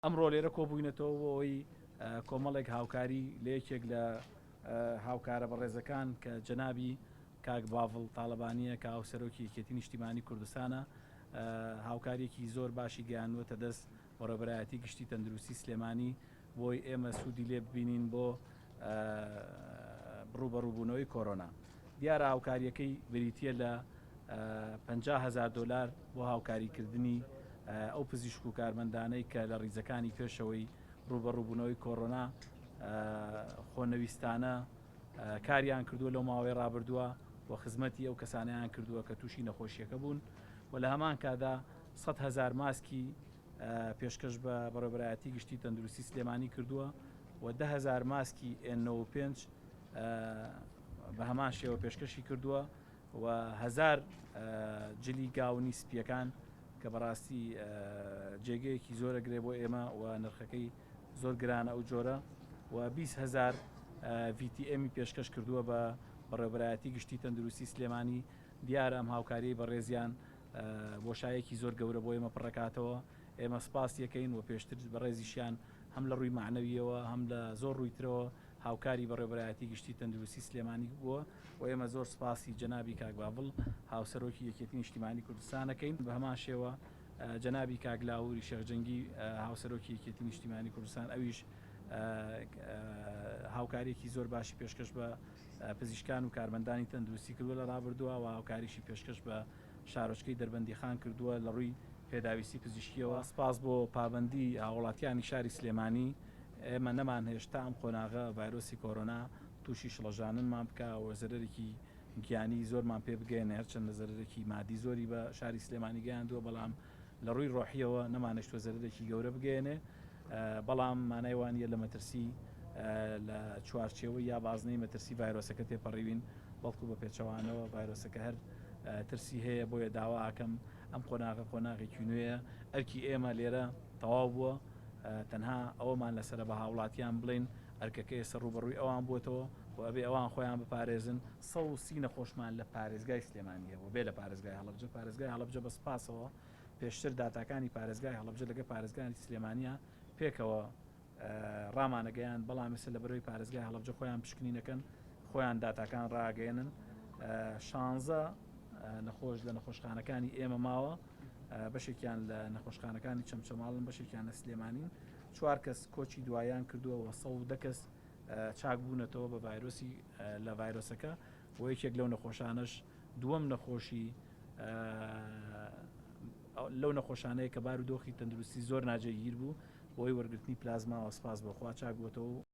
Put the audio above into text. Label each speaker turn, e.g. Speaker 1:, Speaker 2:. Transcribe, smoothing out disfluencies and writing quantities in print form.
Speaker 1: ئەمڕۆ لێرە کۆبووینەتەوە بۆ ئەوەی کۆمەڵێک هاوکاری لە یەکێک لە هاوکارە بەڕێزەکان کە جەنابی کاک باڤڵ تاڵەبانییە کە هاوسەرۆکی یەکێتی نیشتیمانی کوردستانە هاوکاریەکی زۆر باشی گەیاندووەتە دەست بەڕێوەبەرایەتی گشتی تەندروستی سلێمانی بۆی ئێمە سوودی لێ ببینین بۆ ڕووبەڕووبوونەوەی کۆرۆنا. دیارە هاوکارییەکەی بریتییە لە 50 هەزار دۆلار بۆ هاوکاریکردنی ئەو پزیشک و کارمەندانەی کە لە ڕیزەکانی پێشەوەی ڕووبەڕووبوونەوەی کۆرۆنا خۆنەویستانە کاریان کردووە لەو ماوەی ڕابردووە و خزمەتی ئەو کەسانیان کردووە کە تووشی نەخۆشیەکە بوون و لە هەمان کادا 100 هەزار ماسکی پێشکەش بە بەڕێوەبەرایەتی گشتی تەندروستی سلێمانی کردووە و 10,000 ماسکی N95 بە هەمان شێوە پێشکەشی کردووە و هەزار جلی گاونی سپیەکان کە بەڕاستی جێگەیەکی زۆرە گرێ بۆ ئێمە و نرخەکەی زۆر گرانە ئەو جۆرە و 20 هەزار VTM پێشکەش کردووە بە بەڕێوەبەرایەتی گشتی تەندروستی سلێمانی. دیارە ئەم هاوکاریەی بەڕێزیان بۆشایەکی زۆر گەورە بۆ ئێمە پڕەکاتەوە، ئێمە سپاس یەکەین و پێشتر بەڕێزیشیان هەم لە ڕووی مەعنەویەوە هەم لە زۆر ڕووی ترەوە هاوکاری بەڕێوەبەرایەتی گشتی تەندروستی سلێمانی بووە و ئێمە زۆر سپاسی جەنابی کاک باڤڵ هاوسەرۆکی یەکێتی نیشتیمانی کوردستان ئەکەین. بە هەمان شێوە جەنابی کاک لاهوری شێخ جەنگی هاوسەرۆکی یەکێتی نیشتیمانی کوردستان ئەویش هاوکاریەکی زۆر باشی پێشکەش بە پزیشکان و کارمەندانی تەندروستی کردووە لە ڕابردووە و هاوکاریشی پێشکەش بە شارۆچکەی دەربەندیخان کردووە لە ڕووی پێداویستی پزیشکیەوە. سپاس بۆ پابەندی هاوڵاتیانی شاری سلێمانی، ئێمە نەمانهێشت تا ئەم قۆناغە ڤایرۆسی کۆرۆنا تووشی شڵەژاننمان بکا و زەرەرێکی گیانی زۆرمان پێ بگەیەنێ، هەرچەندە زەرەرێکی مادی زۆری بە شاری سلێمانی گەیاندووە، بەڵام لە ڕووی ڕۆحیەوە نەمانهێشتووە زەرەرێکی گەورە بگەیەنێ، بەڵام مانای وانییە لە مەترسی لە چوارچێوەی یا بازنەی مەترسی ڤایرۆسەکە تێپەڕیوین، بەڵکو بە پێچەوانەوە ڤایرۆسەکە هەر ترسی هەیە، بۆیە داوا ئەکەم ئەم قۆناغە قۆناغێکی نوێیە، ئەرکی ئێمە لێرە تەواو بووە، تەنها ئەوەمان لەسەرە بە هاوڵاتیان بڵێین ئەرکەکە ئێستا ڕووبەڕووی ئەوان بووەتەوە و ئەبێ ئەوان خۆیان بپارێزن. 130 نەخۆشمان لە پارێزگای سلێمانی هەبووە بێ لە پارێزگای هەڵەبجە، پارێزگای هەڵەبجە بە سپاسەوە پێشتر داتاکانی پارێزگای هەڵەبجە لەگە پارێزگانی سلێمانیە پێکەوە ڕامانەگەیاند، بەڵام ئێستا لەبەرەوەی پارێزگای هەڵەبجە خۆیان پشکنینەکەن خۆیان داتاکان ڕاگەیەنن شانزە نەخۆش لە نەخۆشخانەکانی ئێمە ماوە بەشێکیان لە نەخۆشخانەکانی چەمچەماڵن بەشێکیان لە سلێمانین چوار کەس کۆچی دوایان کردووە و 110 کەس چاک بوونەتەوە بە ڤایرۆسی لە ڤایرۆسەکە و یەکێک لەو نەخۆشانەش دووەم نەخۆشی لەو نەخۆشانەیە کە بارودۆخی تەندروستی زۆر ناجێگیر بوو بۆی وەرگرتنی پلازماوە سپاس بۆ خوا چاک بووەتەوە.